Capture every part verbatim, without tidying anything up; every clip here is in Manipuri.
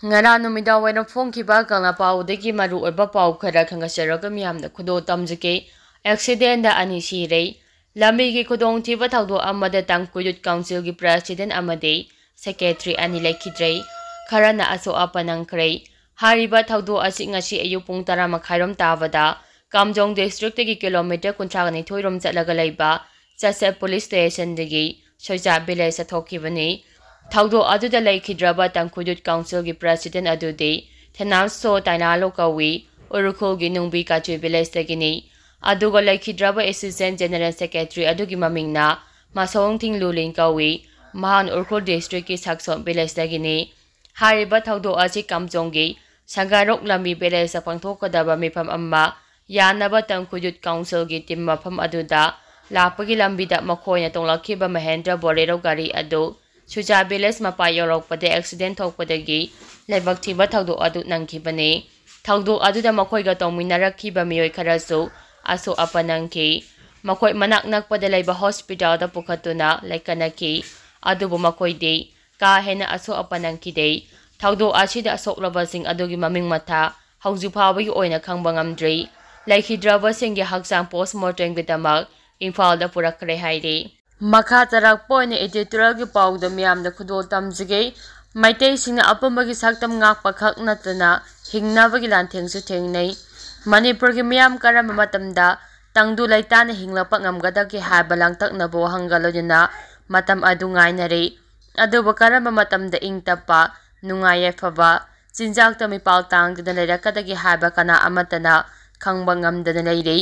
ꯉꯔꯥꯡ ꯅꯨꯃꯤꯗꯥꯡ ꯋꯥꯏꯔꯝ ꯐꯣꯡꯈꯤꯕ ꯀꯪꯂꯥ ꯄꯥꯎꯗꯒꯤ ꯃꯔꯨꯑꯣꯏꯕ ꯄꯥꯎ ꯈꯔ ꯈꯪꯒꯠꯆꯔꯒ ꯃꯤꯌꯥꯝꯗ ꯈꯨꯗꯣꯜ ꯇꯝꯖꯒꯦ꯫ ꯑꯦꯛꯁꯤꯗꯦꯟꯗ ꯑꯅꯤ ꯁꯤꯔꯦ꯫ ꯂꯝꯕꯤꯒꯤ ꯈꯨꯗꯣꯡꯊꯤꯕ ꯊꯧꯗꯣꯛ ꯑꯃꯗ ꯇꯥꯡꯈꯨꯜ ꯌꯨꯠ ꯀꯥꯎꯟꯁꯤꯜꯒꯤ ꯄ꯭ꯔꯦꯁꯤꯗꯦꯟ ꯑꯃꯗꯤ ꯁꯦꯀ꯭ꯔꯦꯇꯔꯤ ꯑꯅꯤ ꯂꯩꯈꯤꯗ꯭ꯔꯦ꯫ ꯈꯔꯅ ꯑꯁꯣꯛ ꯑꯄꯟ ꯅꯪꯈ꯭ꯔꯦ꯫ ꯍꯥꯏꯔꯤꯕ ꯊꯧꯗꯣꯛ ꯑꯁꯤ ꯉꯁꯤ ꯑꯌꯨꯛ ꯄꯨꯡ ꯇꯔꯥ ꯃꯈꯥꯏꯔꯣꯝ ꯇꯥꯕꯗ ꯀꯥꯝꯖꯣꯡ ꯗꯤꯁꯇ꯭ꯔꯤꯛꯇꯒꯤ ꯀꯤꯂꯣꯃꯤꯇꯔ ꯀꯨꯟꯊ꯭ꯔꯥ ꯅꯤꯊꯣꯏ ꯔꯣꯝ ꯆꯠꯂꯒ ꯂꯩꯕ ꯆꯠꯁꯦꯠ ꯄꯨꯂꯤꯁ ꯁ꯭ꯇꯦꯁꯟꯗꯒꯤ ꯁꯣꯏꯖꯥ ꯚꯤꯂꯦꯖꯇ ꯊꯣꯛꯈꯤꯕꯅꯤ꯫ ꯊꯧꯗꯣꯛ ꯑꯗꯨꯗ ꯂꯩꯈꯤꯗ꯭ꯔꯕ ꯇꯥꯡꯈꯨꯜ ꯌꯨꯠ ꯀꯥꯎꯟꯁꯤꯜꯒꯤ ꯄ꯭ꯔꯦꯁꯤꯗꯦꯟ ꯑꯗꯨꯗꯤ ꯊꯦꯅꯥꯝꯁꯣ ꯇꯥꯏꯅꯥꯂꯣ ꯀꯧꯏ, ꯎꯔꯈꯨꯜꯒꯤ ꯅꯨꯡꯕꯤ ꯀꯥꯆꯨꯏ ꯚꯤꯂꯦꯖꯇꯒꯤꯅꯤ꯫ ꯑꯗꯨꯒ ꯂꯩꯈꯤꯗ꯭ꯔꯕ ꯑꯦꯁꯤꯁꯇꯦꯟ ꯖꯦꯅꯔꯦꯜ ꯁꯦꯀ꯭ꯔꯦꯇꯔꯤ ꯑꯗꯨꯒꯤ ꯃꯃꯤꯡꯅ ꯃꯁꯣꯡ ꯊꯤꯡ ꯂꯨꯂꯤꯟ ꯀꯧꯏ꯫ ꯃꯍꯥꯛꯅ ꯎꯔꯈꯨꯜ ꯗꯤꯁꯇ꯭ꯔꯤꯛꯀꯤ ꯁꯛꯁꯣꯟ ꯚꯤꯂꯦꯖꯇꯒꯤꯅꯤ꯫ ꯍꯥꯏꯔꯤꯕ ꯊꯧꯗꯣꯛ ꯑꯁꯤ ꯀꯥꯝꯖꯣꯡꯒꯤ ꯁꯪꯒꯥꯔꯣꯛ ꯂꯝꯕꯤ ꯚꯤꯂꯦꯖꯇ ꯄꯥꯡꯊꯣꯛꯀꯗꯕ ꯃꯤꯐꯝ ꯑꯃ ꯌꯥꯅꯕ ꯇꯥꯡꯈꯨꯜ ꯌꯨꯠ ꯀꯥꯎꯟꯁꯤꯜꯒꯤ ꯇꯤꯝ ꯃꯐꯝ ꯑꯗꯨꯗ ꯂꯥꯛꯄꯒꯤ ꯂꯝꯕꯤꯗ ꯃꯈꯣꯏꯅ ꯇꯣꯡꯂꯛꯈꯤꯕ ꯃꯍꯦꯟꯗ꯭ꯔ ꯕꯣꯂꯦꯔꯣ ꯒꯥꯔꯤ ꯑꯗꯨ ꯁꯨꯖꯥ ꯚꯤꯂꯦꯖ ꯃꯄꯥ ꯌꯧꯔꯛꯄꯗ ꯑꯦꯛꯁꯤꯗꯦꯟ ꯊꯣꯛꯄꯗꯒꯤ ꯂꯥꯏꯕꯛ ꯊꯤꯕ ꯊꯧꯗꯣꯛ ꯑꯗꯨ ꯅꯪꯈꯤꯕꯅꯤ꯫ ꯊꯧꯗꯣꯛ ꯑꯗꯨꯗ ꯃꯈꯣꯏꯒ ꯇꯧꯃꯤꯟꯅꯔꯛꯈꯤꯕ ꯃꯤꯑꯣꯏ ꯈꯔꯁꯨ ꯑꯁꯣꯛ ꯑꯄꯟ ꯅꯪꯈꯤ꯫ ꯃꯈꯣꯏ ꯃꯅꯥꯛ ꯅꯛꯄꯗ ꯂꯩꯕ ꯍꯣꯁꯄꯤꯇꯥꯜꯗ ꯄꯨꯈꯠꯇꯨꯅ ꯂꯥꯏꯀꯠꯅꯈꯤ꯫ ꯑꯗꯨꯕꯨ ꯃꯈꯣꯏꯗꯤ ꯀꯥ ꯍꯦꯟꯅ ꯑꯁꯣꯛ ꯑꯄꯟ ꯅꯪꯈꯤꯗꯦ꯫ ꯊꯧꯗꯣꯛ ꯑꯁꯤꯗ ꯑꯁꯣꯛꯂꯕꯁꯤꯡ ꯑꯗꯨꯒꯤ ꯃꯃꯤꯡ ꯃꯊꯥ ꯍꯧꯖꯤꯛ ꯐꯥꯎꯕꯒꯤ ꯑꯣꯏꯅ ꯈꯪꯕ ꯉꯝꯗ꯭ꯔꯤ꯫ ꯂꯩꯈꯤꯗ꯭ꯔꯕꯁꯤꯡꯒꯤ ꯍꯛꯆꯥꯡ ꯄꯣꯁꯃꯣꯔꯇꯦꯝꯒꯤꯗꯃꯛ ꯏꯝꯐꯥꯜꯗ ꯄꯨꯔꯛꯈ꯭ꯔꯦ ꯍꯥꯏꯔꯤ꯫ ꯃꯈꯥ ꯇꯥꯔꯛꯄ ꯑꯣꯏꯅ ꯏꯗꯤꯇꯣꯔꯤꯌꯦꯜꯒꯤ ꯄꯥꯎꯗ ꯃꯤꯌꯥꯝꯗ ꯈꯨꯗꯣꯜ ꯇꯝꯖꯒꯦ꯫ ꯃꯩꯇꯩꯁꯤꯡꯅ ꯑꯄꯨꯟꯕꯒꯤ ꯁꯛꯇꯝ ꯉꯥꯛꯄ ꯈꯛ ꯅꯠꯇꯅ ꯍꯤꯡꯅꯕꯒꯤ ꯂꯥꯟꯊꯦꯡꯁꯨ ꯊꯦꯡꯅꯩ꯫ ꯃꯅꯤꯄꯨꯔꯒꯤ ꯃꯤꯌꯥꯝ ꯀꯔꯝꯕ ꯃꯇꯝꯗ ꯇꯪꯗꯨ ꯂꯩꯇꯥꯅ ꯍꯤꯡꯂꯛꯄ ꯉꯝꯒꯗꯒꯦ ꯍꯥꯏꯕ ꯂꯥꯡꯇꯛꯅꯕ ꯋꯥꯍꯪꯒ ꯂꯣꯏꯅꯅ ꯃꯇꯝ ꯑꯗꯨ ꯉꯥꯏꯅꯔꯤ꯫ ꯑꯗꯨꯕꯨ ꯀꯔꯝꯕ ꯃꯇꯝꯗ ꯏꯪ ꯇꯞꯄ, ꯅꯨꯡꯉꯥꯏ ꯌꯥꯏꯐꯕ, ꯆꯤꯟꯖꯥꯛꯇ ꯃꯤꯄꯥꯜ ꯇꯥꯡꯗꯅ ꯂꯩꯔꯛꯀꯗꯒꯦ ꯍꯥꯏꯕ ꯀꯅꯥ ꯑꯃꯠꯇꯅ ꯈꯪꯕ ꯉꯝꯗꯅ ꯂꯩꯔꯤ꯫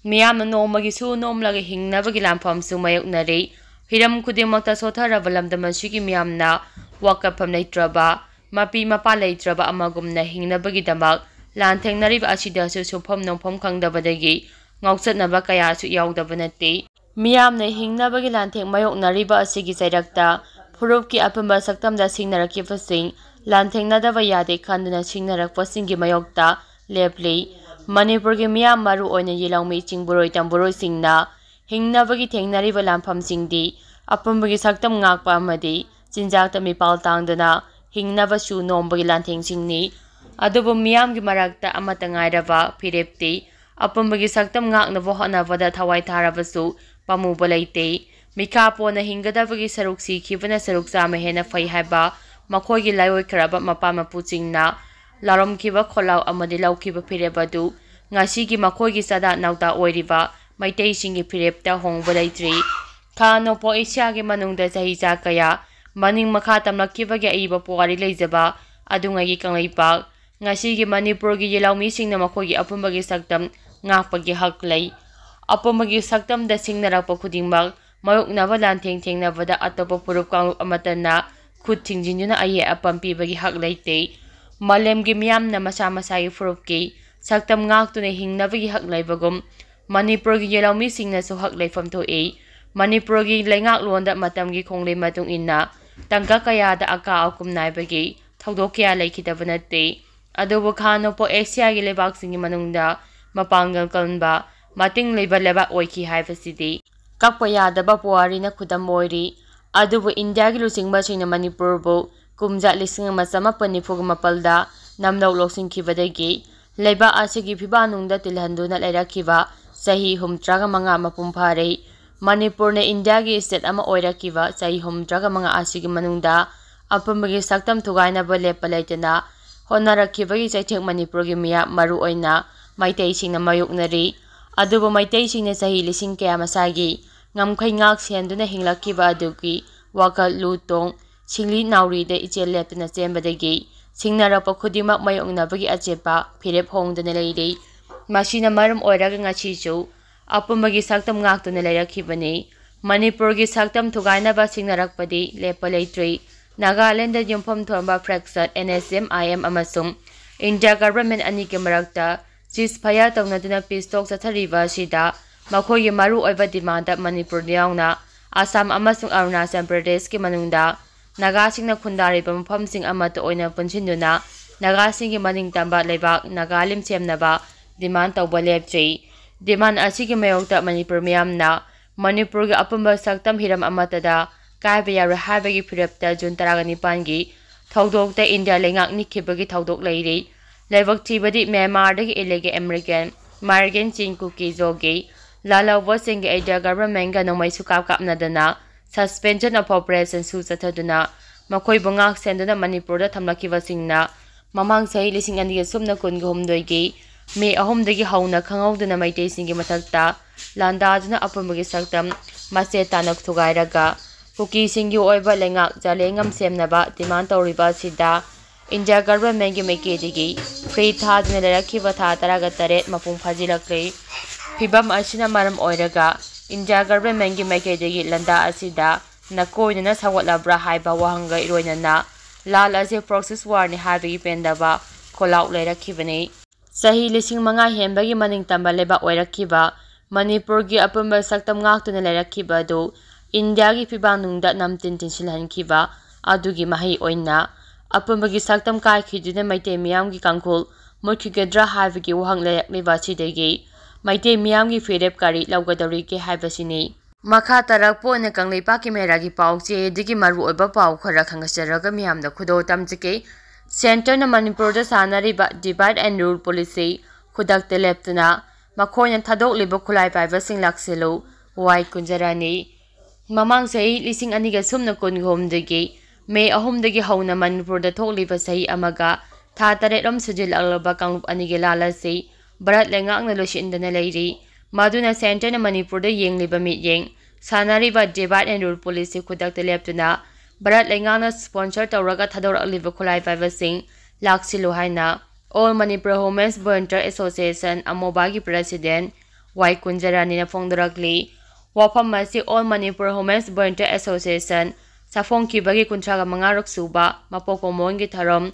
ꯃꯤꯌꯥꯝꯅ ꯅꯣꯡꯃꯒꯤ ꯁꯨ ꯅꯣꯝꯂꯒ ꯍꯤꯡꯅꯕꯒꯤ ꯂꯥꯟꯐꯝꯁꯨ ꯃꯥꯌꯣꯛꯅꯔꯤ꯫ ꯍꯤꯔꯝ ꯈꯨꯗꯤꯡꯃꯛꯇ ꯁꯣꯠꯊꯔꯕ ꯂꯝꯗꯝ ꯑꯁꯤꯒꯤ ꯃꯤꯌꯥꯝꯅ ꯋꯥꯀꯠꯐꯝ ꯂꯩꯇ꯭ꯔꯕ, ꯃꯄꯤ ꯃꯄꯥ ꯂꯩꯇ꯭ꯔꯕ ꯑꯃꯒꯨꯝꯅ ꯍꯤꯡꯅꯕꯒꯤꯗꯃꯛ ꯂꯥꯟꯊꯦꯡꯅꯔꯤꯕ ꯑꯁꯤꯗꯁꯨ ꯁꯨꯐꯝ ꯅꯣꯝꯐꯝ ꯈꯪꯗꯕꯗꯒꯤ ꯉꯥꯎꯆꯠꯅꯕ ꯀꯌꯥꯁꯨ ꯌꯥꯎꯗꯕ ꯅꯠꯇꯦ꯫ ꯃꯤꯌꯥꯝꯅ ꯍꯤꯡꯅꯕꯒꯤ ꯂꯥꯟꯊꯦꯡ ꯃꯥꯌꯣꯛꯅꯔꯤꯕ ꯑꯁꯤꯒꯤ ꯆꯩꯔꯛꯇ ꯐꯨꯔꯨꯞꯀꯤ ꯑꯄꯨꯟꯕ ꯁꯛꯇꯝꯗ ꯁꯤꯡꯅꯔꯛꯈꯤꯕꯁꯤꯡ ꯂꯥꯟꯊꯦꯡꯅꯗꯕ ꯌꯥꯗꯦ ꯈꯟꯗꯨꯅ ꯁꯤꯡꯅꯔꯛꯄꯁꯤꯡꯒꯤ ꯃꯥꯌꯣꯛꯇ ꯂꯦꯞꯂꯤ꯫ ꯃꯅꯤꯄꯨꯔꯒꯤ ꯃꯤꯌꯥꯝ, ꯃꯔꯨ ꯑꯣꯏꯅ ꯌꯦꯂꯧꯃꯤ ꯆꯤꯡꯕꯨꯔꯣꯏ ꯇꯝꯕꯨꯔꯣꯏꯁꯤꯡꯅ ꯍꯤꯡꯅꯕꯒꯤ ꯊꯦꯡꯅꯔꯤꯕ ꯂꯥꯟꯐꯝꯁꯤꯡꯗꯤ ꯑꯄꯨꯟꯕꯒꯤ ꯁꯛꯇꯝ ꯉꯥꯛꯄ ꯑꯃꯗꯤ ꯆꯤꯟꯖꯥꯛꯇ ꯃꯤꯄꯥꯜ ꯇꯥꯡꯗꯅ ꯍꯤꯡꯅꯕꯁꯨ ꯅꯣꯝꯕꯒꯤ ꯂꯥꯟꯊꯦꯡꯁꯤꯡꯅꯤ꯫ ꯑꯗꯨꯕꯨ ꯃꯤꯌꯥꯝꯒꯤ ꯃꯔꯛꯇ ꯑꯃꯠꯇ ꯉꯥꯏꯔꯕ ꯐꯤꯔꯦꯞꯇꯤ ꯑꯄꯨꯟꯕꯒꯤ ꯁꯛꯇꯝ ꯉꯥꯛꯅꯕ ꯍꯣꯠꯅꯕꯗ ꯊꯋꯥꯏ ꯊꯥꯔꯕꯁꯨ ꯄꯥꯝꯃꯨꯕ ꯂꯩꯇꯦ꯫ ꯃꯤꯈꯥ ꯄꯣꯟꯅ ꯍꯤꯡꯒꯗꯕꯒꯤ ꯁꯔꯨꯛ ꯁꯤꯈꯤꯕꯅ ꯁꯔꯨꯛ ꯆꯥꯝꯃ ꯍꯦꯟꯅ ꯐꯩ ꯍꯥꯏꯕ ꯃꯈꯣꯏꯒꯤ ꯂꯥꯏꯑꯣꯏꯈ꯭ꯔꯕ ꯃꯄꯥ ꯃꯄꯨꯁꯤꯡꯅ ꯂꯥꯎꯔꯝꯈꯤꯕ ꯈꯣꯜꯂꯥꯎ ꯑꯃꯗꯤ ꯂꯧꯈꯤꯕ ꯐꯤꯔꯦꯞ ꯑꯗꯨ ꯉꯁꯤꯒꯤ ꯃꯈꯣꯏꯒꯤ ꯆꯥꯗꯥ ꯅꯥꯎꯗꯥ ꯑꯣꯏꯔꯤꯕ ꯃꯩꯇꯩꯁꯤꯡꯒꯤ ꯐꯤꯔꯦꯞꯇ ꯍꯣꯡꯕ ꯂꯩꯇ꯭ꯔꯤ꯫ ꯈꯥ ꯅꯣꯡꯄꯣꯛ ꯑꯦꯁꯤꯌꯥꯒꯤ ꯃꯅꯨꯡꯗ ꯆꯍꯤ ꯆꯥ ꯀꯌꯥ ꯃꯅꯤꯡ ꯃꯈꯥ ꯇꯝꯂꯛꯈꯤꯕꯒꯤ ꯑꯏꯕ ꯄꯨꯋꯥꯔꯤ ꯂꯩꯖꯕ ꯑꯗꯨꯉꯩꯒꯤ ꯀꯪꯂꯩꯄꯥꯛ ꯉꯁꯤꯒꯤ ꯃꯅꯤꯄꯨꯔꯒꯤ ꯌꯦꯂꯥꯎꯃꯤꯁꯤꯡꯅ ꯃꯈꯣꯏꯒꯤ ꯑꯄꯨꯟꯕꯒꯤ ꯁꯛꯇꯝ ꯉꯥꯛꯄꯒꯤ ꯍꯛ ꯂꯩ꯫ ꯑꯄꯨꯟꯕꯒꯤ ꯁꯛꯇꯝꯗ ꯁꯤꯡꯅꯔꯛꯄ ꯈꯨꯗꯤꯡꯃꯛ ꯃꯥꯌꯣꯛꯅꯕ ꯂꯥꯟꯊꯦꯡ ꯊꯦꯡꯅꯕꯗ ꯑꯇꯣꯞꯄ ꯐꯨꯔꯨꯞ ꯀꯥꯡꯂꯨꯞ ꯑꯃꯠꯇꯅ ꯈꯨꯠ ꯊꯤꯡꯖꯤꯟꯗꯨꯅ ꯑꯌꯦꯠ ꯑꯄꯟ ꯄꯤꯕꯒꯤ ꯍꯛ ꯂꯩꯇꯦ꯫ ꯃꯥꯂꯦꯝꯒꯤ ꯃꯤꯌꯥꯝꯅ ꯃꯁꯥ ꯃꯁꯥꯒꯤ ꯐꯨꯔꯨꯞꯀꯤ ꯁꯛꯇꯝ ꯉꯥꯛꯇꯨꯅ ꯍꯤꯡꯅꯕꯒꯤ ꯍꯛ ꯂꯩꯕꯒꯨꯝ ꯃꯅꯤꯄꯨꯔꯒꯤ ꯌꯦꯂꯥꯎꯃꯤꯁꯤꯡꯅꯁꯨ ꯍꯛ ꯂꯩꯐꯝ ꯊꯣꯛꯏ꯫ ꯃꯅꯤꯄꯨꯔꯒꯤ ꯂꯩꯉꯥꯛꯂꯣꯟꯗ ꯃꯇꯝꯒꯤ ꯈꯣꯡꯂꯩ ꯃꯇꯨꯡ ꯏꯟꯅ ꯇꯥꯡꯀꯛ ꯀꯌꯥꯗ ꯑꯀꯥ ꯑꯀꯨꯝ ꯅꯥꯏꯕꯒꯤ ꯊꯧꯗꯣꯛ ꯀꯌꯥ ꯂꯩꯈꯤꯗꯕ ꯅꯠꯇꯦ꯫ ꯑꯗꯨꯕꯨ ꯈꯥ ꯅꯣꯡꯄꯣꯛ ꯑꯦꯁꯤꯌꯥꯒꯤ ꯂꯩꯕꯥꯛꯁꯤꯡꯒꯤ ꯃꯅꯨꯡꯗ ꯃꯄꯥꯡꯒꯜ ꯀꯟꯕ, ꯃꯇꯤꯡ ꯂꯩꯕ ꯂꯩꯕꯥꯛ ꯑꯣꯏꯈꯤ ꯍꯥꯏꯕꯁꯤꯗꯤ ꯀꯛꯄ ꯌꯥꯗꯕ ꯄꯨꯋꯥꯔꯤꯅ ꯈꯨꯗꯝ ꯑꯣꯏꯔꯤ꯫ ꯑꯗꯨꯕꯨ ꯏꯟꯗꯤꯌꯥꯒꯤ ꯂꯨꯆꯤꯡꯕꯁꯤꯡꯅ ꯃꯅꯤꯄꯨꯔꯕꯨ ꯀꯨꯝꯖꯥ ꯂꯤꯁꯤꯡ ꯑꯃ ꯆꯥꯃꯥꯄꯟ ꯅꯤꯐꯨꯒ ꯃꯥꯄꯜꯗ ꯅꯝꯂꯧ ꯂꯧꯁꯤꯟꯈꯤꯕꯗꯒꯤ ꯂꯩꯕꯥꯛ ꯑꯁꯤꯒꯤ ꯐꯤꯕꯥꯛꯅꯨꯡꯗ ꯇꯤꯜꯍꯟꯗꯨꯅ ꯂꯩꯔꯛꯈꯤꯕ ꯆꯍꯤ ꯍꯨꯝꯐꯨꯇꯔꯥꯒ ꯃꯉꯥ ꯃꯄꯨꯡ ꯐꯥꯔꯦ꯫ ꯃꯅꯤꯄꯨꯔꯅ ꯏꯟꯗꯤꯌꯥꯒꯤ state ꯑꯃ ꯑꯣꯏꯔꯛꯈꯤꯕ ꯆꯍꯤ ꯍꯨꯝꯐꯨꯇꯔꯥꯒ ꯃꯉꯥ ꯑꯁꯤꯒꯤ ꯃꯅꯨꯡꯗ ꯑꯄꯨꯟꯕꯒꯤ ꯁꯛꯇꯝ ꯊꯨꯒꯥꯏꯅꯕ ꯂꯦꯞꯄ ꯂꯩꯇꯅ ꯍꯣꯠꯅꯔꯛꯈꯤꯕꯒꯤ ꯆꯩꯊꯦꯡ ꯃꯅꯤꯄꯨꯔꯒꯤ ꯃꯤꯌꯥꯝ, ꯃꯔꯨꯑꯣꯏꯅ ꯃꯩꯇꯩꯁꯤꯡꯅ ꯃꯥꯌꯣꯛꯅꯔꯤ꯫ ꯑꯗꯨꯕꯨ ꯃꯩꯇꯩꯁꯤꯡꯅ ꯆꯍꯤ ꯂꯤꯁꯤꯡ ꯀꯌꯥ ꯃꯁꯥꯒꯤ ꯉꯝꯈꯩ ꯉꯥꯛ ꯁꯦꯟꯗꯨꯅ ꯍꯤꯡꯂꯛꯈꯤꯕ ꯑꯗꯨꯒꯤ ꯋꯥꯈꯜ ꯂꯨ ꯇꯣꯡ, ꯁꯤꯡꯂꯤ ꯅꯥꯎꯔꯤꯗ ꯏꯆꯦꯜ ꯂꯦꯞꯇꯅ ꯆꯦꯟꯕꯗꯒꯤ ꯁꯤꯡꯅꯔꯛꯄ ꯈꯨꯗꯤꯡꯃꯛ ꯃꯥꯌꯣꯛꯅꯕꯒꯤ ꯑꯆꯦꯠꯄ ꯐꯤꯔꯦꯞ ꯍꯣꯡꯗꯅ ꯂꯩꯔꯤ꯫ ꯃꯁꯤꯅ ꯃꯔꯝ ꯑꯣꯏꯔꯒ ꯉꯁꯤꯁꯨ ꯑꯄꯨꯟꯕꯒꯤ ꯁꯛꯇꯝ ꯉꯥꯛꯇꯨꯅ ꯂꯩꯔꯛꯈꯤꯕꯅꯤ꯫ ꯃꯅꯤꯄꯨꯔꯒꯤ ꯁꯛꯇꯝ ꯊꯨꯒꯥꯏꯅꯕ ꯁꯤꯡꯅꯔꯛꯄꯗꯤ ꯂꯦꯞꯄ ꯂꯩꯇ꯭ꯔꯤ꯫ ꯅꯥꯒꯥꯂꯦꯟꯗ ꯌꯨꯝꯐꯝ ꯊꯣꯟꯕ faction N S M I M ꯑꯃꯁꯨꯡ ꯏꯟꯗꯤꯌꯥ government ꯑꯅꯤꯒꯤ ꯃꯔꯛꯇ ceasefire ꯇꯧꯅꯗꯨꯅ peace talk ꯆꯠꯊꯔꯤꯕ ꯑꯁꯤꯗ ꯃꯈꯣꯏꯒꯤ ꯃꯔꯨꯑꯣꯏꯕ demand ꯃꯅꯤꯄꯨꯔ ꯌꯥꯎꯅ ꯑꯁꯥꯝ ꯑꯃꯁꯨꯡ ꯑꯔꯨꯅꯥꯆꯜ ꯄ꯭ꯔꯗꯦꯁꯀꯤ ꯃꯅꯨꯡꯗ ꯅꯥꯒꯥꯁꯤꯡꯅ ꯈꯨꯟꯗꯥꯔꯤꯕ ꯃꯐꯝꯁꯤꯡ ꯑꯃꯠꯇ ꯑꯣꯏꯅ ꯄꯨꯟꯁꯤꯟꯗꯨꯅ ꯅꯥꯒꯥꯁꯤꯡꯒꯤ ꯃꯅꯤꯡ ꯇꯝꯕ ꯂꯩꯕꯥꯛ ꯅꯥꯒꯥꯂꯦꯟ ꯁꯦꯝꯅꯕ demand ꯇꯧꯕ ꯂꯦꯞꯇ꯭ꯔꯤ꯫ Demand ꯑꯁꯤꯒꯤ ꯃꯥꯌꯣꯛꯇ ꯃꯅꯤꯄꯨꯔ ꯃꯤꯌꯥꯝꯅ ꯃꯅꯤꯄꯨꯔꯒꯤ ꯑꯄꯨꯟꯕ ꯁꯛꯇꯝ ꯍꯤꯔꯝ ꯑꯃꯠꯇꯗ ꯀꯥꯏꯕ ꯌꯥꯔꯣꯏ ꯍꯥꯏꯕꯒꯤ ꯐꯤꯔꯦꯞꯇ ꯖꯨꯟ ꯇꯔꯥꯒ ꯅꯤꯄꯥꯟꯒꯤ ꯊꯧꯗꯣꯛꯇ ꯏꯟꯗꯤꯌꯥ ꯂꯩꯉꯥꯛ ꯅꯤꯛꯈꯤꯕꯒꯤ ꯊꯧꯗꯣꯛ ꯂꯩꯔꯤ꯫ ꯂꯥꯏꯕꯛ ꯊꯤꯕꯗꯤ ꯃ꯭ꯌꯥꯟꯃꯥꯔꯗꯒꯤ ꯏꯂꯤꯒꯦꯜ ꯏꯃꯤꯒ꯭ꯔꯦꯟꯠ ꯃꯥꯔꯒꯤꯟ ꯆꯤꯟ ꯀꯨꯀꯤꯖꯣꯒꯤ ꯂꯥꯜꯍꯧꯕꯁꯤꯡꯒꯤ ꯏꯟꯗꯤꯌꯥ ꯒꯚꯔꯟꯃꯦꯟꯠꯒ ꯅꯣꯡꯃꯩ ꯁꯨꯀꯥꯞ ꯀꯥꯞꯅꯗꯅ suspension of operation ꯁꯨ ꯆꯠꯊꯗꯨꯅ ꯃꯈꯣꯏꯕꯨ ꯉꯥꯛ ꯁꯦꯟꯗꯨꯅ ꯃꯅꯤꯄꯨꯔꯗ ꯊꯝꯂꯛꯈꯤꯕꯁꯤꯡꯅ ꯃꯃꯥꯡ ꯆꯍꯤ ꯂꯤꯁꯤꯡ ꯑꯅꯤꯒ ꯁꯨꯞꯅ ꯀꯨꯟꯒ ꯍꯨꯝꯗꯣꯏꯒꯤ ꯃꯦ ꯑꯍꯨꯝꯗꯒꯤ ꯍꯧꯅ ꯈꯪꯍꯧꯗꯅ ꯃꯩꯇꯩꯁꯤꯡꯒꯤ ꯃꯊꯛꯇ ꯂꯥꯟꯗꯥꯗꯨꯅ ꯑꯄꯨꯟꯕꯒꯤ ꯁꯛꯇꯝ ꯃꯆꯦꯠ ꯇꯥꯅ ꯊꯨꯒꯥꯏꯔꯒ ꯀꯨꯀꯤꯁꯤꯡꯒꯤ ꯑꯣꯏꯕ ꯂꯩꯉꯥꯛ ꯖꯥꯂꯦꯡꯉꯝ ꯁꯦꯝꯅꯕ demand ꯇꯧꯔꯤꯕ ꯑꯁꯤꯗ ꯏꯟꯗꯤꯌꯥ ꯒꯚꯔꯟꯃꯦꯟꯠꯒꯤ ꯃꯥꯏꯀꯩꯗꯒꯤ ꯐ꯭ꯔꯤ ꯊꯥꯗꯨꯅ ꯂꯩꯔꯛꯈꯤꯕ ꯊꯥ ꯇꯔꯥꯒ ꯇꯔꯦꯠ ꯃꯄꯨꯡ ꯐꯥꯖꯤꯜꯂꯛꯂꯦ꯫ ꯐꯤꯕꯝ ꯑꯁꯤꯅ ꯃꯔꯝ ꯑꯣꯏꯔꯒ ꯏꯟꯗꯤꯌꯥ ꯒꯚꯔꯟꯃꯦꯟꯠꯒꯤ ꯃꯥꯏꯀꯩꯗꯒꯤ ꯂꯥꯟꯗꯥ ꯑꯁꯤꯗ ꯅꯀꯣꯏꯅꯅ ꯁꯧꯒꯠꯂꯕ꯭ꯔꯥ ꯍꯥꯏꯕ ꯋꯥꯍꯪꯒ ꯏꯔꯣꯏꯅꯅ ꯂꯥꯜ ꯑꯁꯤ proxy war ꯅꯤ ꯍꯥꯏꯕꯒꯤ ꯄꯦꯟꯗꯕ ꯈꯣꯜꯂꯥꯎ ꯂꯩꯔꯛꯈꯤꯕꯅꯤ꯫ ꯆꯍꯤ ꯂꯤꯁꯤꯡ ꯃꯉꯥ ꯍꯦꯟꯕꯒꯤ ꯃꯅꯤꯡ ꯇꯝꯕ ꯂꯩꯕꯥꯛ ꯑꯣꯏꯔꯛꯈꯤꯕ ꯃꯅꯤꯄꯨꯔꯒꯤ ꯑꯄꯨꯟꯕ ꯁꯛꯇꯝ ꯉꯥꯛꯇꯨꯅ ꯂꯩꯔꯛꯈꯤꯕ ꯑꯗꯨ ꯏꯟꯗꯤꯌꯥꯒꯤ ꯐꯤꯕꯥꯛꯅꯨꯡꯗ ꯅꯝꯊꯤꯟ ꯊꯤꯟꯁꯤꯜꯍꯟꯈꯤꯕ ꯑꯗꯨꯒꯤ ꯃꯍꯩ ꯑꯣꯏꯅ ꯑꯄꯨꯟꯕꯒꯤ ꯁꯛꯇꯝ ꯀꯥꯏꯈꯤꯗꯨꯅ ꯃꯩꯇꯩ ꯃꯤꯌꯥꯝꯒꯤ ꯀꯥꯡꯈꯨꯜ ꯃꯨꯠꯈꯤꯒꯗ꯭ꯔꯥ ꯍꯥꯏꯕꯒꯤ ꯋꯥꯍꯪ ꯂꯩꯔꯛꯂꯤꯕ ꯑꯁꯤꯗꯒꯤ ꯃꯩꯇꯩ ꯃꯤꯌꯥꯝꯒꯤ ꯐꯤꯔꯦꯞ ꯀꯔꯤ ꯂꯧꯒꯗꯧꯔꯤꯒꯦ ꯍꯥꯏꯕꯁꯤꯅꯤ꯫ ꯃꯈꯥ ꯇꯥꯔꯛꯄ ꯑꯣꯏꯅ ꯀꯪꯂꯩꯄꯥꯛꯀꯤ ꯃꯦꯔꯥꯒꯤ ꯄꯥꯎ ꯆꯦ ꯑꯗꯨꯒꯤ ꯃꯔꯨꯑꯣꯏꯕ ꯄꯥꯎ ꯈꯔ ꯈꯪꯍꯟꯖꯔꯒ ꯃꯤꯌꯥꯝꯗ ꯈꯨꯗꯣꯜ ꯇꯝꯖꯒꯦ꯫ ꯁꯦꯟꯇꯔꯅ ꯃꯅꯤꯄꯨꯔꯗ ꯁꯥꯟꯅꯔꯤꯕ divide and rule policy ꯈꯨꯗꯛꯇ ꯂꯦꯞꯇꯨꯅ ꯃꯈꯣꯏꯅ ꯊꯥꯗꯣꯛꯂꯤꯕ ꯈꯨꯠꯂꯥꯏ ꯄꯥꯏꯕꯁꯤꯡ ꯂꯥꯛꯁꯤꯜꯂꯨ꯫ ꯋꯥꯏ ꯀꯨꯟꯖꯔꯥꯅꯤ꯫ ꯃꯃꯥꯡ ꯆꯍꯤ ꯂꯤꯁꯤꯡ ꯑꯅꯤꯒ ꯁꯨꯞꯅ ꯀꯨꯟꯒ ꯍꯨꯝꯗꯒꯤ ꯃꯦ ꯑꯍꯨꯝꯗꯒꯤ ꯍꯧꯅ ꯃꯅꯤꯄꯨꯔꯗ ꯊꯣꯛꯂꯤꯕ ꯆꯍꯤ ꯑꯃꯒ ꯊꯥ ꯇꯔꯦꯠ ꯔꯣꯝ ꯁꯨꯖꯤꯜꯂꯛꯂꯕ ꯀꯥꯡꯂꯨꯞ ꯑꯅꯤꯒꯤ ꯂꯥꯜ ꯑꯁꯤ ꯚꯥꯔꯠ ꯂꯩꯉꯥꯛꯅ ꯂꯣꯏꯁꯤꯟꯗꯅ ꯂꯩꯔꯤ꯫ ꯃꯗꯨꯅ ꯁꯦꯟꯇꯔꯅ ꯃꯅꯤꯄꯨꯔꯗ ꯌꯦꯡꯂꯤꯕ ꯃꯤꯠꯌꯦꯡ ꯁꯥꯟꯅꯔꯤꯕ divide and rule policy ꯈꯨꯗꯛꯇ ꯂꯦꯞꯇꯨꯅ ꯚꯥꯔꯠ ꯂꯩꯉꯥꯛꯅ sponsor ꯇꯧꯔꯒ ꯊꯥꯗꯣꯔꯛꯂꯤꯕ ꯈꯨꯠꯂꯥꯏ ꯄꯥꯏꯕꯁꯤꯡ ꯂꯥꯛꯁꯤꯜꯂꯨ ꯍꯥꯏꯅ All Manipur Women's Volunteer Association, ꯑꯃꯣꯕꯥꯒꯤ president ꯋꯥꯏ ꯀꯨꯟꯖꯔꯥꯅꯤꯅ ꯐꯣꯡꯗꯣꯔꯛꯂꯤ꯫ ꯋꯥꯐꯝ ꯑꯁꯤ All Manipur Women's Volunteer Association ꯆꯥꯐꯣꯡꯈꯤꯕꯒꯤ ꯀꯨꯟꯊ꯭ꯔꯥꯒ ꯃꯉꯥꯔꯛ ꯁꯨꯕ ꯃꯄꯣꯛ ꯀꯨꯝꯑꯣꯟꯒꯤ ꯊꯧꯔꯝ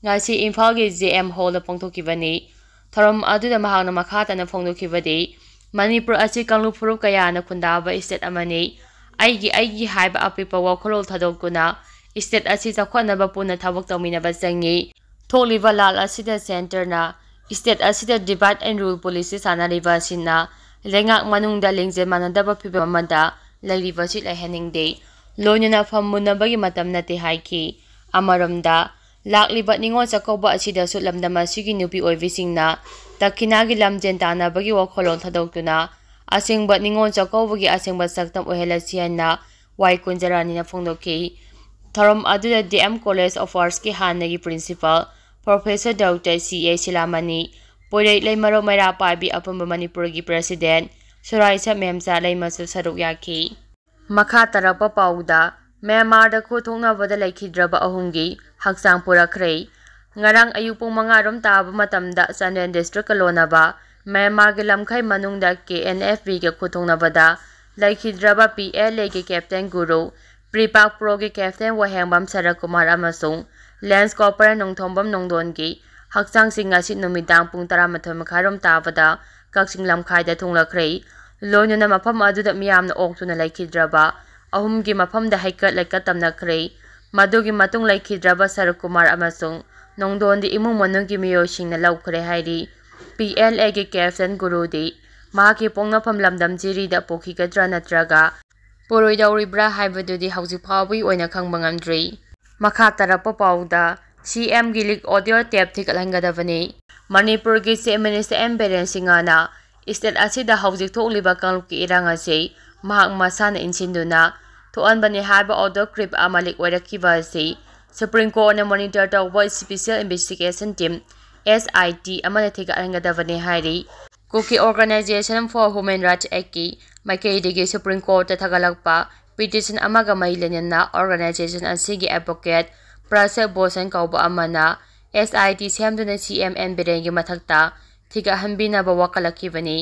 ꯉꯁꯤ ꯏꯝꯐꯥꯜꯒꯤ J M Hall ꯗ ꯄꯥꯡꯊꯣꯛꯈꯤꯕꯅꯤ꯫ ꯊꯧꯔꯝ ꯑꯗꯨꯗ ꯃꯍꯥꯛꯅ ꯃꯈꯥ ꯇꯥꯅ ꯐꯣꯡꯗꯣꯛꯈꯤꯕꯗꯤ, ꯃꯅꯤꯄꯨꯔ ꯑꯁꯤ ꯀꯥꯡꯂꯨꯞ ꯐꯨꯔꯨꯞ ꯀꯌꯥꯅ ꯈꯨꯟꯗꯥꯕ state ꯑꯃꯅꯤ꯫ ꯑꯩꯒꯤ ꯑꯩꯒꯤ ꯍꯥꯏꯕ ꯑꯄꯤꯛꯄ ꯋꯥꯈꯜꯂꯣꯟ ꯊꯥꯗꯣꯛꯇꯨꯅ state ꯑꯁꯤ ꯆꯥꯎꯈꯠꯅꯕ ꯄꯨꯟꯅ ꯊꯕꯛ ꯇꯧꯃꯤꯟꯅꯕ ꯆꯪꯏ꯫ ꯊꯣꯛꯂꯤꯕ ꯂꯥꯜ ꯑꯁꯤꯗ ꯁꯦꯟꯇꯔꯅ state ꯑꯁꯤꯗ divide and rule policy ꯁꯥꯟꯅꯔꯤꯕ ꯑꯁꯤꯅ ꯂꯩꯉꯥꯛ ꯃꯅꯨꯡꯗ ꯂꯤꯡꯖꯦꯜ ꯃꯥꯟꯅꯗꯕ ꯐꯤꯕꯝ ꯑꯃꯗ ꯂꯩꯔꯤꯕꯁꯤ ꯂꯩꯍꯟꯅꯤꯡꯗꯦ꯫ ꯂꯣꯏꯅꯅ ꯐꯝꯃꯨꯟꯅꯕꯒꯤ ꯃꯇꯝ ꯅꯠꯇꯦ ꯍꯥꯏꯈꯤ꯫ ꯑꯃꯔꯣꯝꯗ, ꯂꯥꯛꯂꯤꯕ ꯅꯤꯉꯣꯜ ꯆꯥꯛꯀꯧꯕ ꯑꯁꯤꯗꯁꯨ ꯂꯝꯗꯝ ꯑꯁꯤꯒꯤ ꯅꯨꯄꯤ ꯑꯣꯏꯕꯤꯁꯤꯡꯅ ꯗꯈꯤꯅꯥꯒꯤ ꯂꯝꯖꯦꯟ ꯇꯥꯟꯅꯕꯒꯤ ꯋꯥꯈꯜꯂꯣꯟ ꯊꯥꯗꯣꯛꯇꯨꯅ ꯑꯁꯦꯡꯕ ꯅꯤꯉꯣꯜ ꯆꯥꯛꯀꯧꯕꯒꯤ ꯑꯁꯦꯡꯕ ꯁꯛꯇꯝ ꯑꯣꯏꯍꯜꯂꯁꯤ ꯍꯥꯏꯅ ꯋꯥꯏ ꯀꯨꯟꯖꯔꯥꯅꯤꯅ ꯐꯣꯡꯗꯣꯛꯈꯤ꯫ ꯊꯧꯔꯝ ꯑꯗꯨꯗ ꯗꯤ ꯑꯦꯝ ꯀꯣꯂꯦꯖ ꯑꯣꯐ ꯑꯥꯔꯠꯁꯀꯤ ꯍꯥꯟꯅꯒꯤ ꯄ꯭ꯔꯤꯟꯁꯤꯄꯥꯜ ꯄ꯭ꯔꯣꯐꯦꯁꯔ ꯗꯣꯛꯇꯔ ꯁꯤ ꯑꯦ ꯁꯤꯂꯥꯃꯅꯤ, ꯄꯣꯏꯔꯩ ꯂꯩꯃꯔꯣ ꯃꯩꯔꯥ ꯄꯥꯏꯕꯤ ꯑꯄꯨꯟꯕ ꯃꯅꯤꯄꯨꯔꯒꯤ ꯄ꯭ꯔꯦꯁꯤꯗꯦꯟꯠ ꯁꯨꯔꯥꯏꯁ ꯃꯦꯝꯆꯥ ꯂꯩꯃꯁꯨ ꯁꯔꯨꯛ ꯌꯥꯈꯤ꯫ ꯃꯈꯥ ꯇꯥꯔꯛꯄ ꯄꯥꯎꯗ, ꯃ꯭ꯌꯥꯟꯃꯥꯔꯗ ꯈꯨꯠ ꯊꯣꯛꯅꯕꯗ ꯂꯩꯈꯤꯗ꯭ꯔꯕ ꯑꯍꯨꯝꯒꯤ ꯍꯛꯆꯥꯡ ꯄꯨꯔꯛꯈ꯭ꯔꯦ꯫ ꯉꯔꯥꯡ ꯑꯌꯨꯛ ꯄꯨꯡ ꯃꯉꯥ ꯔꯣꯝ ꯇꯥꯕ ꯃꯇꯝꯗ ꯆꯥꯟꯗꯦꯜ ꯗꯤꯁꯇ꯭ꯔꯤꯛꯀ ꯂꯣꯟꯅꯕ ꯃ꯭ꯌꯥꯟꯃꯥꯔꯒꯤ ꯂꯝꯈꯩ ꯃꯅꯨꯡꯗ ꯀꯦ ꯑꯦꯟ ꯑꯦꯐ ꯕꯤꯒ ꯈꯨꯠ ꯊꯣꯛꯅꯕꯗ ꯂꯩꯈꯤꯗ꯭ꯔꯕ ꯄꯤ ꯑꯦꯜ ꯑꯦꯒꯤ ꯀꯦꯞꯇꯦꯟ ꯒꯨꯔꯨ, ꯄ꯭ꯔꯤꯄꯥꯛ ꯄ꯭ꯔꯣꯒꯤ ꯀꯦꯞꯇꯦꯟ ꯋꯥꯍꯦꯡꯕꯝ ꯁꯔꯠ ꯀꯨꯃꯥꯔ ꯑꯃꯁꯨꯡ ꯂꯦꯟꯁ ꯀꯣꯄꯔ ꯅꯣꯡꯊꯣꯝꯕꯝ ꯅꯣꯡꯗꯣꯟꯒꯤ ꯍꯛꯆꯥꯡꯁꯤꯡ ꯉꯁꯤ ꯅꯨꯃꯤꯗꯥꯡ ꯄꯨꯡ ꯇꯔꯥꯃꯥꯊꯣꯏ ꯃꯈꯥꯏꯔꯣꯝ ꯇꯥꯕꯗ ꯀꯛꯆꯤꯡ ꯂꯝꯈꯥꯏꯗ ꯊꯨꯡꯂꯛꯈ꯭ꯔꯦ꯫ ꯂꯣꯏꯅꯅ ꯃꯐꯝ ꯑꯗꯨꯗ ꯃꯤꯌꯥꯝꯅ ꯑꯣꯛꯇꯨꯅ ꯂꯩꯈꯤꯗ꯭ꯔꯕ ꯑꯍꯨꯝꯒꯤ ꯃꯐꯝꯗ ꯍꯩꯀꯠ ꯂꯩꯀꯠ ꯇꯝꯅꯈ꯭ꯔꯦ꯫ ꯃꯗꯨꯒꯤ ꯃꯇꯨꯡ ꯂꯩꯈꯤꯗ꯭ꯔꯕ ꯁꯔꯨꯛ ꯀꯨꯃꯥꯔ ꯑꯃꯁꯨꯡ ꯅꯣꯡꯗꯣꯟꯗꯤ ꯏꯃꯨꯡ ꯃꯅꯨꯡꯒꯤ ꯃꯤꯑꯣꯏꯁꯤꯡꯅ ꯂꯧꯈ꯭ꯔꯦ ꯍꯥꯏꯔꯤ꯫ ꯄꯤ ꯑꯦꯜ ꯑꯦꯒꯤ ꯀꯦꯞꯇꯦꯟ ꯒꯨꯔꯨꯗꯤ ꯃꯍꯥꯛꯀꯤ ꯄꯣꯛꯅꯐꯝ ꯂꯝꯗꯝ ꯖꯤꯔꯤꯗ ꯄꯣꯛꯈꯤꯒꯗ꯭ꯔꯥ ꯅꯠꯇ꯭ꯔꯒ ꯄꯣꯔꯣꯏꯗꯧꯔꯤꯕ꯭ꯔꯥ ꯍꯥꯏꯕꯗꯨꯗꯤ ꯍꯧꯖꯤꯛ ꯐꯥꯎꯕꯒꯤ ꯑꯣꯏꯅ ꯈꯪꯕ ꯉꯝꯗ꯭ꯔꯤ꯫ ꯃꯈꯥ ꯇꯥꯔꯛꯄ ꯄꯥꯎꯗ, ꯁꯤ ꯑꯦꯝꯒꯤ ꯂꯤꯛ ꯑꯣꯗꯤꯑꯣ ꯇꯦꯞ ꯊꯤꯒꯠꯍꯟꯒꯗꯕꯅꯤ꯫ ꯃꯅꯤꯄꯨꯔꯒꯤ ꯆꯤꯐ ꯃꯤꯅꯤꯁꯇꯔ ꯑꯦꯝ ꯕꯤꯔꯦꯟ ꯁꯤꯡꯍꯅ ꯁ꯭ꯇꯦꯠ ꯑꯁꯤꯗ ꯍꯧꯖꯤꯛ ꯊꯣꯛꯂꯤꯕ ꯀꯥꯡꯂꯨꯞꯀꯤ ꯏꯔꯥꯡ ꯑꯁꯤ ꯃꯍꯥꯛ ꯃꯁꯥꯅ ꯏꯟꯁꯤꯟꯗꯨꯅ ꯊꯣꯛꯍꯟꯕꯅꯤ ꯍꯥꯏꯕ ꯑꯣꯗꯤꯑꯣ ꯀ꯭ꯂꯤꯞ ꯑꯃ ꯂꯤꯛ ꯑꯣꯏꯔꯛꯈꯤꯕ ꯑꯁꯤ ꯁꯨꯄ꯭ꯔꯤꯝ ꯀꯣꯔꯠꯅ ꯃꯣꯅꯤꯇꯔ ꯇꯧꯕ ꯁ꯭ꯄꯦꯁꯤꯌꯦꯜ ꯏꯟꯚꯦꯁꯇꯤꯒꯦꯁꯟ ꯇꯤꯝ, ꯑꯦꯁ ꯑꯥꯏ ꯇꯤ, ꯑꯃꯅ ꯊꯤꯒꯠꯍꯟꯒꯗꯕꯅꯤ ꯍꯥꯏꯔꯤ꯫ ꯀꯨꯀꯤ ꯑꯣꯔꯒꯅꯥꯏꯖꯦꯁꯟ ꯐꯣꯔ ꯍ꯭ꯌꯨꯃꯦꯟ ꯔꯥꯏꯠꯁ ꯑꯦꯛꯀꯤ ꯃꯥꯏꯀꯩꯗꯒꯤ ꯁꯨꯄ꯭ꯔꯤꯝ ꯀꯣꯔꯠꯇ ꯊꯥꯒꯠꯂꯛꯄ ꯄꯤꯇꯤꯁꯟ ꯑꯃꯒ ꯃꯔꯤ ꯂꯩꯅꯅ ꯑꯣꯔꯒꯅꯥꯏꯖꯦꯁꯟ ꯑꯁꯤꯒꯤ ꯑꯦꯗꯚꯣꯀꯦꯠ ꯄ꯭ꯔꯁꯦꯞ ꯕꯣꯁꯟ ꯀꯧꯕ ꯑꯃꯅ ꯑꯦꯁ ꯑꯥꯏ ꯇꯤ ꯁꯦꯝꯗꯨꯅ ꯁꯤ ꯑꯦꯝ ꯑꯦꯟ ꯕꯤꯔꯦꯟꯒꯤ ꯃꯊꯛꯇ ꯊꯤꯒꯠꯍꯟꯕꯤꯅꯕ ꯋꯥꯀꯠꯂꯛꯈꯤꯕꯅꯤ꯫